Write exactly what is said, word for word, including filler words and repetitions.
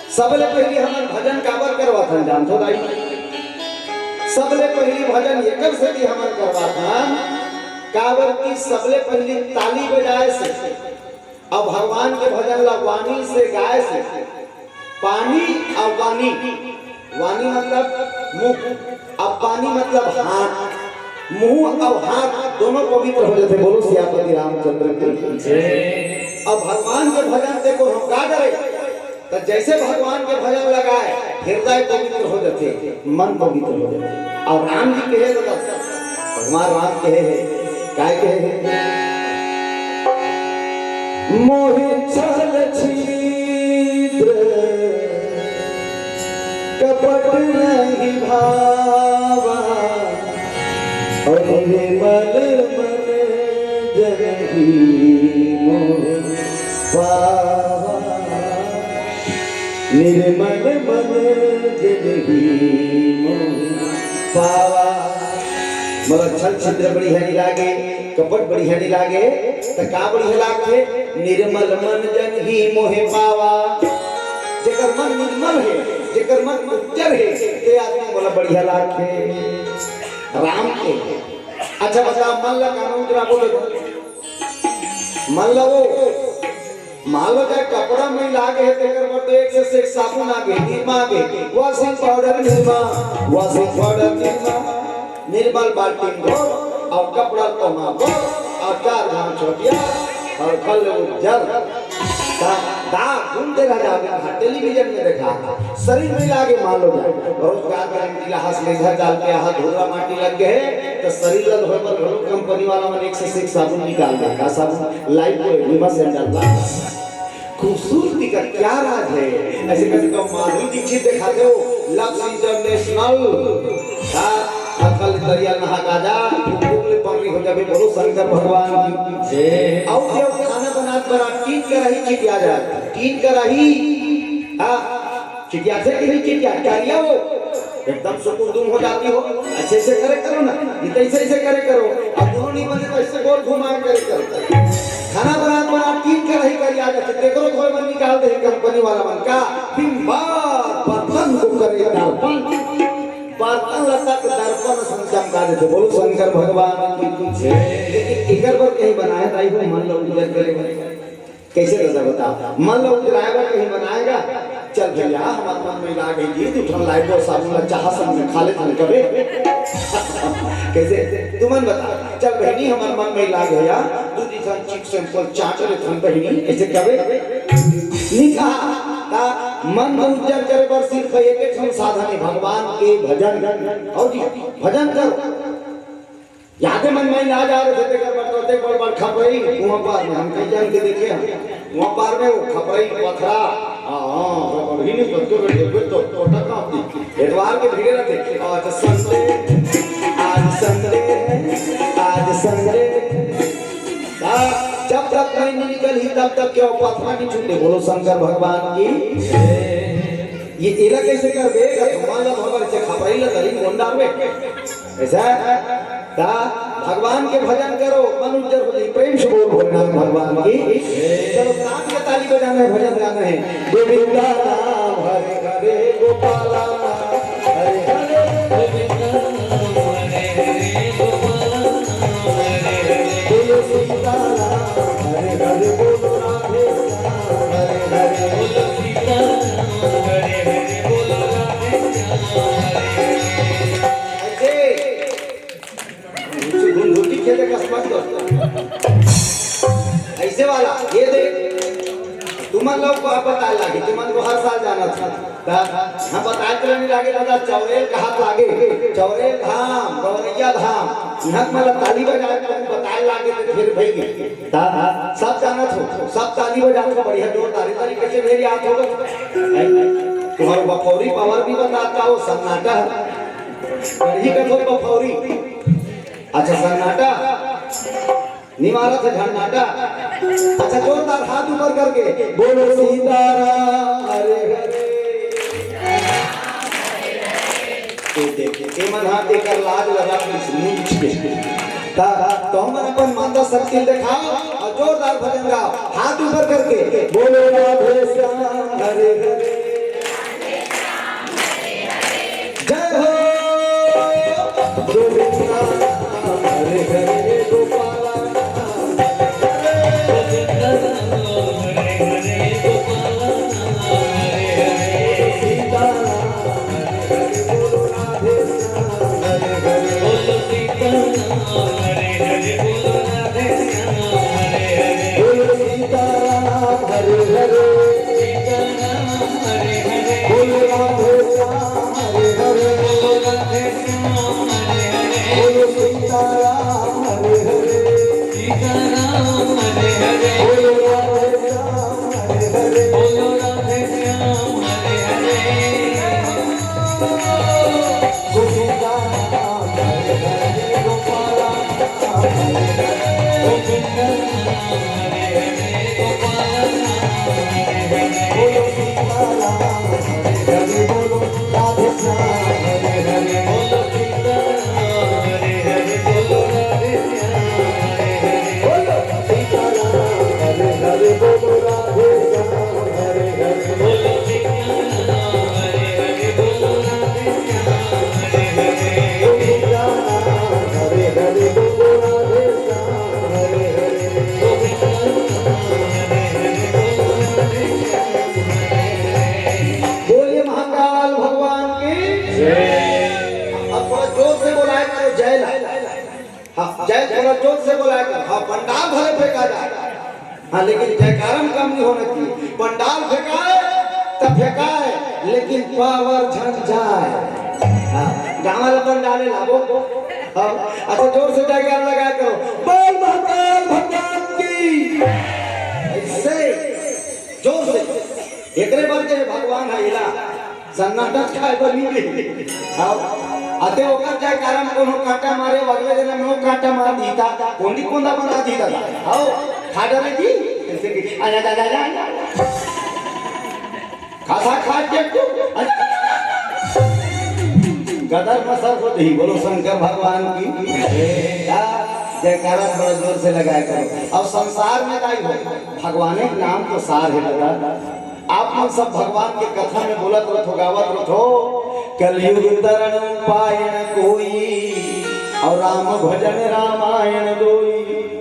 सबले पहिली हमन भजन काबर करवाथन, जानथो दाई? सबले पहिली भजन एकर सेती हमन करवाथन, काबर कि सबले पहिली ताली बजाए से, अउ भगवान के भजन ला वाणी से गाए से, पानी अउ वाणी, वाणी मतलब मुंह, अउ पानी मतलब हाथ। मुंह अउ हाथ दोनों पवित्र हो जाथे। बोलो सियापति रामचंद्र की जय। अउ भगवान के भजन ते को हम का करे, त जैसे भगवान के भजन लगाए, हृदय पवित्र हो जाथे, मन पवित्र हो जाथे। अउ राम जी कहे तो बस, भगवान राम कहे हे, काय कहे हे? मोहि छल छिद्र कपट नहीं भावा, अउ निर्मल मन जन ही मोहि पावा। निर्मल मन जन ही मोहि पावा। मोला छल छिद्र बढ़िया नहीं लागे, कपट बढ़िया नहीं लागे, त का बढ़िया लागथे? निर्मल मन जन ही मोहि पावा। जेकर मन निर्मल हे, जेकर मन उज्जर हे, ते आदमी मोला बढ़िया लागथे। राम के। अच्छा बता, मन ला कानून करा बोलो। मन ला वो मान लो, चाहे कपड़ा मैला गे हे, तेकर बर तो एक से एक साबुन आ गे, निरमा आ गे, washing powder Nirma, washing powder Nirma, निर्मल बाल्टी में घोर, अउ कपड़ा तो मा घोर, अउ चार घाम छोटिया, अउ कल उज्जर। दा, दा, घूमते रह जाओगे, हाँ, टेलीविजन में देखा, शरीर मैला गे, मान लो, रोजगार गारंटी ला हंस ले, घर डाल के आहा, धूरा माटी लग गए, तो शरीर ला धोए बर घलो कंपनी वाला मन एक से एक साबुन निकाल दे, का साबुन? लाइफबॉय, निरमा सेंडल ला। खूबसूरती का क्या राज है? ऐसे करके तो माधुरी दीक्षित दिखाते हो, Lux International। हाँ, अकल दरिया नहा गाजा, फूक फूक ले पानी हो जावे, बोलो शंकर भगवान की जय। अउ जो खाना बनात बना, टीन कराही चिटिया जाए, टीन कराही, हाँ, चिटिया से कि नहीं चिटिया, करिया वो, एकदम सुकुम दुम हो जाती हो, ऐसे ऐसे करे करो ना, ये तो ऐसे ऐसे करे करो, अब दोनों नहीं बने तो ऐसे गोल घुमाए करे करो। खाना बनात बना, टीन कराही करिया जाथे, तेकरो धोए बर निकाल दे कंपनी वाला मन का। दिन बार बर्तन को करे दर्पण, बर्तन ला तक दर्पण असन चमका देथे। बोलो शंकर भगवान की जय। लेकिन एकर बर कहीं बनाए ताई हो, मन ला उज्जर करे बर। कैसे दादा बता, मन ला उजराए बर कहीं बनाएगा? चल भैया, हमर मन में लागे जी, दू ठन लाइफबॉय साबुन ला चाहा संग में खा लेथन कबे। कैसे? तुमन बता। चल बहिनी, हमर मन में लागे या, दू दी ठन चिक सैंपल चाट लेथन बहिनी, ऐसे कबे? नहीं कहा। का मन को उज्जर करे बर सिर्फ एक ठन साधन है, भगवान के भजन। और जी, भजन करो। यादे मन में ना जा रहे थे, तेकर बर तो बड़ बड़ खपरई, वहाँ पार में हम कई जान के देखे हैं। वहाँ पार में वो खपरई पथरा, हाँ, हाँ, वो अभी नहीं बच्चों के ढेर तो, तो टका होती। एतवार के भीड़े रहते, आज संडे, आज संडे है, आज संडे। हाँ, जब तक मैं नहीं निकल ही तब तक क्यों पथरा नहीं छूटे। बोलो शंकर भगवान की। ये एला कैसे करबे? भगवान ला भगवान से खपरई ला दरी कौन डालबे? ऐसा? ता भगवान के भजन करो, मन उज्जर हो जाए। प्रेम से बोल भोलेनाथ भगवान की। चलो, तान के ताली बजाना है, भजन गाना है। गोविंदा नाम हरे हरे गोपाला, हरे हरे गोविंदा नाम हरे हरे गोपाला, हरे हरे बोलो सीताराम, हरे हरे बोलो राधे श्याम, हरे हरे बोलो सीताराम, हरे हरे बोलो राधे श्याम, हरे हरे। ऐसे। घुंघुटी खेले कस मत कर। ऐसे वाला, ये देख, तुमन लोग को आप बताए लागे, तुमन को हर साल जाना था। ता, हम बताए तो नहीं लागे दादा, चौरेल कहा लागे, चौरेल धाम, गौरैया धाम, यहाँ मतलब ताली बजाए तो बताए लागे तो फिर भाई। ता, सब जाना था, सब ताली बजा था, बढ़िया जोरदार तरीके से मेरी हाथ होगा। तुम्हारा बफौरी पावर भी बताता हो, सन्नाटा है। गढ़ी का थोड़ा बफौरी। अच्छा, सन्नाटा। निवारा था झन्नाटा। अच्छा, जोरदार हाथ ऊपर करके बोलो सीताराम, हरे हरे। ये देखिए, ये मन हाथ देकर लाज लगा के इस मुंह के। ता, तो हमन अपन माता शक्ति दिखाओ और जोरदार भजन गाओ, हाथ ऊपर करके बोलो राधे श्याम हरे हरे। जय हो। गोविंदा हरे हरे गोपाला हरे हरे। सीताराम हरे हरे बोलो राधे श्याम हरे हरे। बोलो सीताराम हरे हरे, बोलो राधे श्याम हरे हरे। बोलो सीताराम हरे हरे। सीताराम हरे हरे। बोलो राधे श्याम हरे हरे। बोलो राधे श्याम हरे हरे। बोलो सीताराम हरे हरे। सीताराम हरे हरे। बोलो राधे श्याम हरे हरे। बोलो राधे श्याम हरे हरे। गोविंदा हरे हरे गोपाला हरे हरे। गोविंदा हरे हरे गोपाला हरे हरे। बोलो सीताराम हरे हरे, बोलो राधे श्याम हरे हरे। बोलो सीताराम हरे हरे, बोलो राधे श्याम हरे हरे। बोलो सीताराम हरे हरे, बोलो राधे श्याम हरे हरे। बोलो सीताराम हरे हरे, बोलो राधे श्याम हरे हरे। बोलो सीताराम हरे हरे, बोलो राधे श्याम हरे हरे। बोलो सीताराम हरे हरे, बोलो राधे श्याम हरे हरे। बोलिए महाकाल भगवान की जय। अब थोड़ा जोर से बोलाए करो, जय ला। हाँ, जय थोड़ा जोर से बोलाए करो। हाँ, पंडाल भले फेंका जाए, हाँ, लेकिन जयकारा में कम नहीं होना चाहिए। पंडाल फेंकाए तो फेंकाए, लेकिन पावर झन जाए। हाँ, गाँव वाला पंडाले लाबो। हाँ, अच्छा, जोर से जयकारा लगाया करो, बोल महाकाल भगवान की। ऐसे जोर से। एकरे बर के भगवान ह एला सन्नाटा खाए बर नहीं दे। आओ, अते ओकर जयकारा में कोनो कांटा मारे, अगले दिन में वो कांटा मार दीता, कोंडी कोंदा बना दीता। आओ, खा डाले जी, ऐसे कि, आ जा, जा, जा, जा, जा। खा, खा, खा के तू, आ जा। गदर मसर को दही, बोलो शंकर भगवान की। का जयकारा थोड़ा जोर से लगाया करो। अब संसार में काई हो, भगवान के नाम तो सार है दादा। आप मन सब भगवान के कथा में बोलत रथो, गावत रथो, कलयुग तरण पायन कोई, और राम भजन रामायण दोई।